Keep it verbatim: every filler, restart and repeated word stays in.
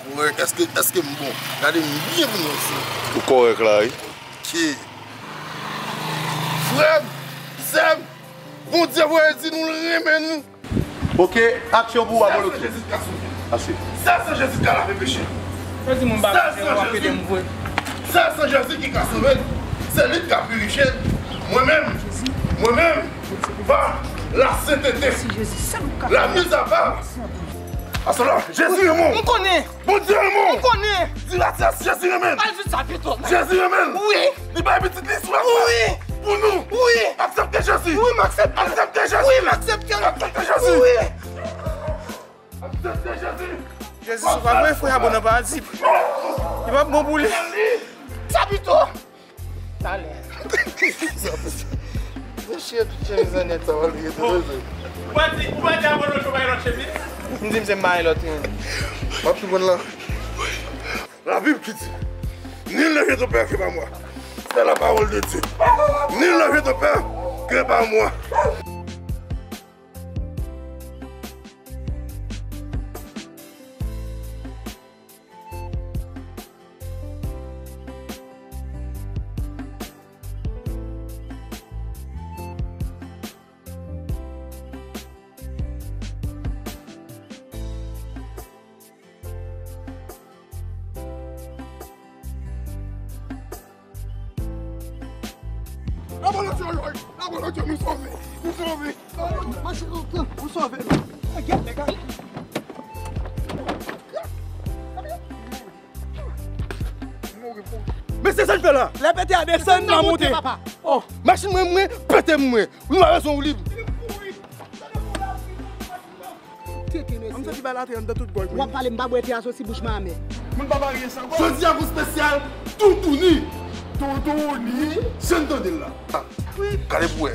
Kòrèk, èske, èske m bon? Gade m byen pou nou si. Ou kòrèk la, wi. Ki? Frè m, sè m, Bondye voye di nou l renmen nou. Ok, aksyon pou w, Apollo. Sèl san Jezi ki ka sove. Aksyon. Sèl san Jezi ki ka lave peche. Yo di moun pa Sèl san Jezi. Sèl san Jezi ki ka sove. Se li ki ka pirifye. Mwen menm, mwen menm, pa la sentete, la miz apa. Asala, Jezi renmen w. M konnen. Bondye renmen w. M konnen. Di latè, Jezi renmen l. Al di sa pito. Jezi renmen l. Wi. Li bay pitit li sou lakwa. Wi. Pou nou. Wi. Aksepte Jezi. Wi, m aksepte. Aksepte Jezi. Wi, m aksepte. Aksepte Jezi. Wi. Aksepte Jezi. Jezi, si w pa voye frè a bon nan paradi, li p ap bon pou li. Sa pito. Talè. Mesye, tout chemiz an nèt sa, w al rete bezwen. Ou pa di, ou pa di Apollo cho bay lòt chemiz? M di m se m bay lòt, wi. W ap tou konn lan. La Bible qui dit, nul ne vient au Père que par moi. C'est la parole de Dieu. Nul ne vient au Père que par moi. Apollo, Apollo, nou sove, nou sove. Mache, nou sove. Mesye, sa n fè la? Lè pete a desann, n a monte. Oh, machin mwen, mwen, pete mwen. Nou pa bezwen ou lib. Tete, mesye. M santi bal atè anndan tout gòj mwen. W ap pale, m pa bwè te asosi bouch mwen amè. Moun pa marye san gòj. Jodi a pou espesyal Toutouni. Toutouni. Jan n tande l la. Wi. Gade pou wè.